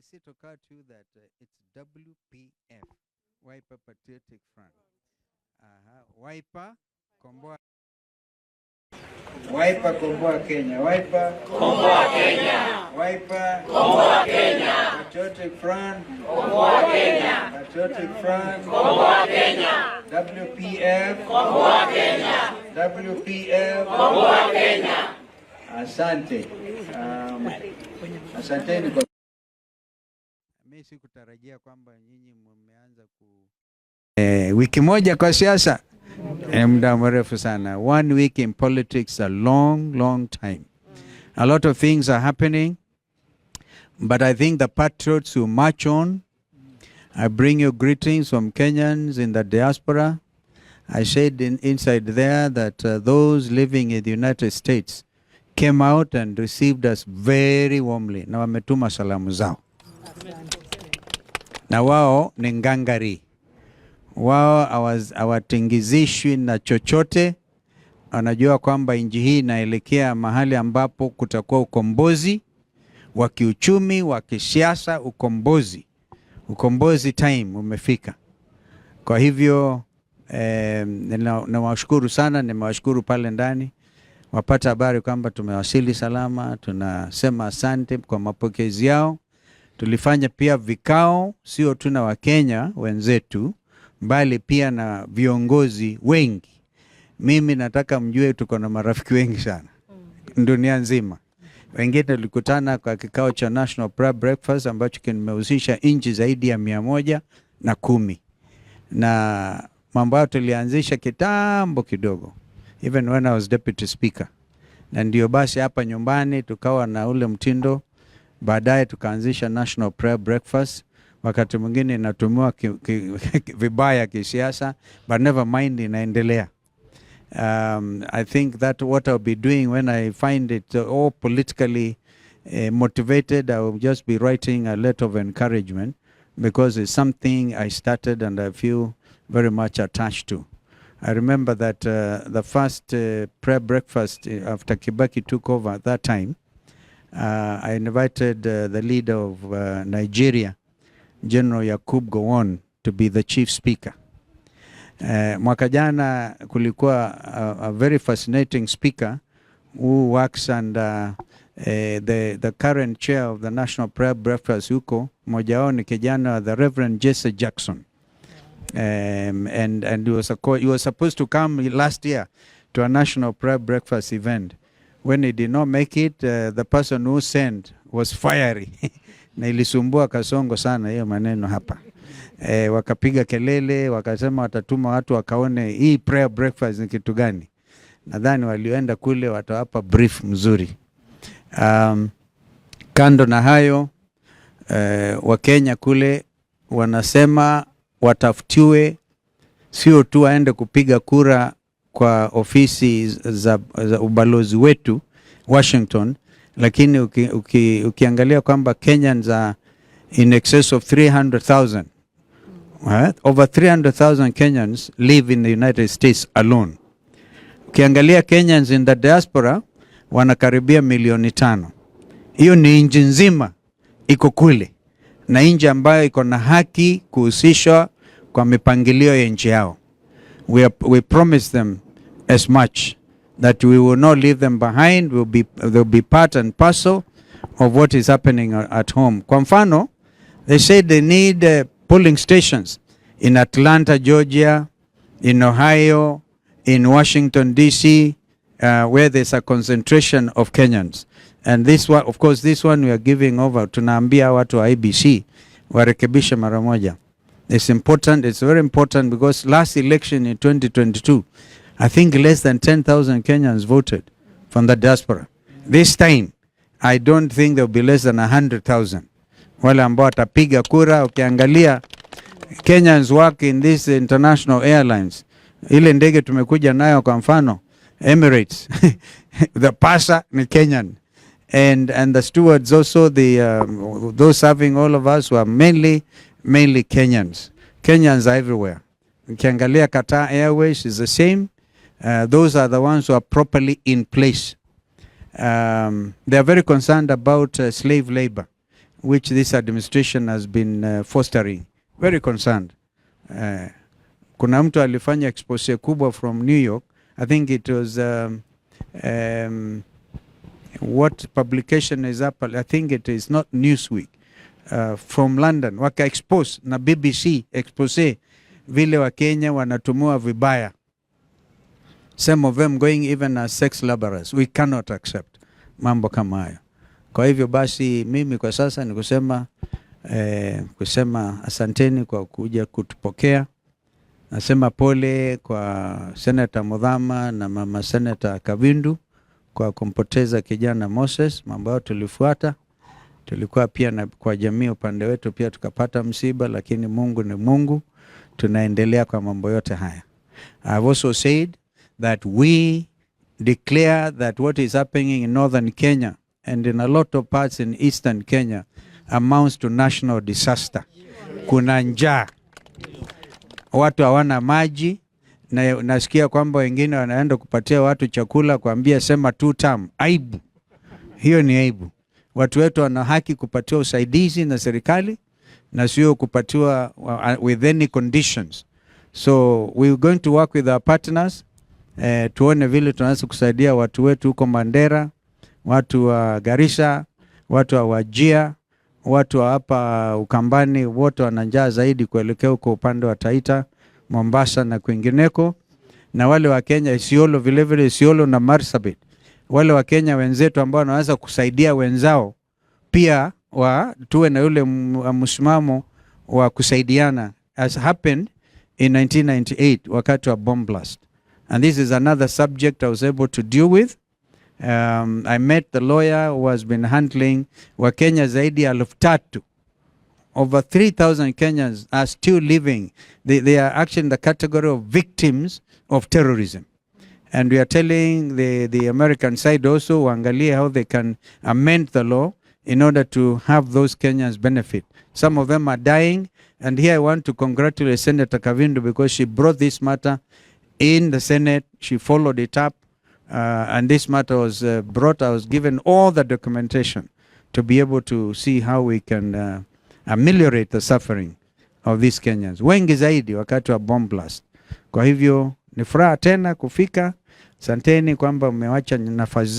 Has it occurred to you that it's WPF, Wiper Patriotic Front? Wiper, Komboa. Wiper Komboa Kenya. Wiper Komboa Kenya. Wiper Komboa Kenya. Patriotic Front. Komboa Kenya. Patriotic Front. Komboa Kenya. WPF. Komboa Kenya. WPF. Komboa Kenya. Asante. Asanteni kwa mimi sikutarajia kwamba nyinyi mmeanza ku wiki moja kwa siasa, muda mrefu sana. One week in politics, a long, long time. A lot of things are happening, but I think the patriots will march on. I bring you greetings from Kenyans in the diaspora. I said inside there that those living in the United States came out and received us very warmly, na wametuma salamu zao, na wao ni ngangari, wao hawatingizishwi na chochote. Wanajua kwamba nchi hii inaelekea mahali ambapo kutakuwa ukombozi wa kiuchumi, wa kisiasa, ukombozi. Ukombozi time umefika. Kwa hivyo nawashukuru sana, nimewashukuru pale ndani wapata habari kwamba tumewasili salama. Tunasema asante kwa mapokezi yao. Tulifanya pia vikao sio tu na Wakenya wenzetu, bali pia na viongozi wengi. Mimi nataka mjue tuko na marafiki wengi sana dunia nzima. Wengine tulikutana kwa kikao cha National Prayer Breakfast ambacho kimehusisha nchi zaidi ya 110, na mambo hayo tulianzisha kitambo kidogo, even when I was deputy speaker, na ndio basi hapa nyumbani tukawa na ule mtindo. Baadaye tukaanzisha National Prayer Breakfast. Wakati mwingine inatumiwa vibaya kisiasa, but never mind, inaendelea. I think that what I'll be doing when I find it all politically motivated, I will just be writing a letter of encouragement because it's something I started and I feel very much attached to. I remember that the first prayer breakfast after Kibaki took over at that time, I invited the leader of Nigeria, General Yakub Gowon, to be the chief speaker. Mwaka jana kulikuwa a very fascinating speaker who works under the current chair of the National Prayer Breakfast huko, mmoja wao ni kijana, the Reverend Jesse Jackson. And he was supposed to come last year to a National Prayer Breakfast event. When he did not make it, the person who sent was fiery na ilisumbua Kasongo sana hiyo maneno hapa. Wakapiga kelele, wakasema watatuma watu wakaone hii prayer breakfast ni kitu gani. Nadhani walioenda kule watawapa brief mzuri. Kando na hayo, Wakenya kule wanasema watafutiwe, sio tu waende kupiga kura kwa ofisi za ubalozi wetu Washington, lakini ukiangalia kwamba Kenyans are in excess of 300,000, right? Over 300,000 Kenyans live in the United States alone. Ukiangalia Kenyans in the diaspora wanakaribia milioni 5. Hiyo ni nchi nzima iko kule, na nchi ambayo iko na haki kuhusishwa kwa mipangilio ya nchi yao. We promise them as much that we will not leave them behind. They'll be part and parcel of what is happening at home. Kwa mfano, they said they need polling stations in Atlanta, Georgia, in Ohio, in Washington, D.C., where there's a concentration of Kenyans. And this one, of course, this one we are giving over. Tunaambia watu wa IEBC warekebishe mara moja. It's important, it's very important because last election in 2022, I think less than 10,000 Kenyans voted from the diaspora. This time, I don't think there will be less than 100,000 wale ambao watapiga kura. Ukiangalia Kenyans work in these international airlines, ile ndege tumekuja nayo kwa mfano Emirates, the purser ni Kenyan and the stewards also, the those serving all of us were mainly Kenyans. Kenyans are everywhere. Ukiangalia Qatar Airways is the same. Those are the ones who are properly in place. They are very concerned about slave labor. which this administration has been fostering. Very concerned. Kuna mtu alifanya expose kubwa from New York. I think it was what publication is up? I think it is not Newsweek. From London waka expose na BBC expose vile Wakenya wanatumiwa vibaya, some of them going even as sex laborers. We cannot accept mambo kama hayo. Kwa hivyo basi, mimi kwa sasa ni kusema asanteni kwa kuja kutupokea. Nasema pole kwa Senator Muthama na mama Senator Kavindu kwa kumpoteza kijana Moses. Mambo yao tulifuata, tulikuwa pia na kwa jamii upande wetu pia tukapata msiba, lakini Mungu ni Mungu, tunaendelea kwa mambo yote haya. I've also said that we declare that what is happening in northern Kenya and in a lot of parts in eastern Kenya amounts to national disaster. Kuna njaa, watu hawana maji, na nasikia kwamba wengine wanaenda kupatia watu chakula, kuambia sema two term. Aibu hiyo, ni aibu. Watu wetu wana haki kupatiwa usaidizi na serikali na sio kupatiwa with any conditions. So we're going to work with our partners, tuone vile tunaweza kusaidia watu wetu huko Mandera, watu wa Garissa, watu wa Wajir, watu wa hapa Ukambani, wote wana njaa zaidi kuelekea huko upande wa Taita, Mombasa na kwingineko, na wale wa Kenya Isiolo vile vile, Isiolo na Marsabit, wale wa Kenya wenzetu ambao wanaweza kusaidia wenzao pia wa tuwe na yule msimamo wa kusaidiana as happened in 1998 wakati wa bomb blast. And this is another subject I was able to deal with. I met the lawyer who has been handling Wakenya zaidi ya 3,000. Over 3,000 Kenyans are still living. They are actually in the category of victims of terrorism. And we are telling the American side also waangalie how they can amend the law in order to have those Kenyans benefit. Some of them are dying. And here I want to congratulate Senator Kavindu because she brought this matter in the Senate. She followed it up. And this matter was brought. I was given all the documentation to be able to see how we can ameliorate the suffering of these Kenyans. Wengi zaidi wakati wa bomb blast. Kwa hivyo ni furaha tena kufika. Asanteni kwamba mmewacha nafasi.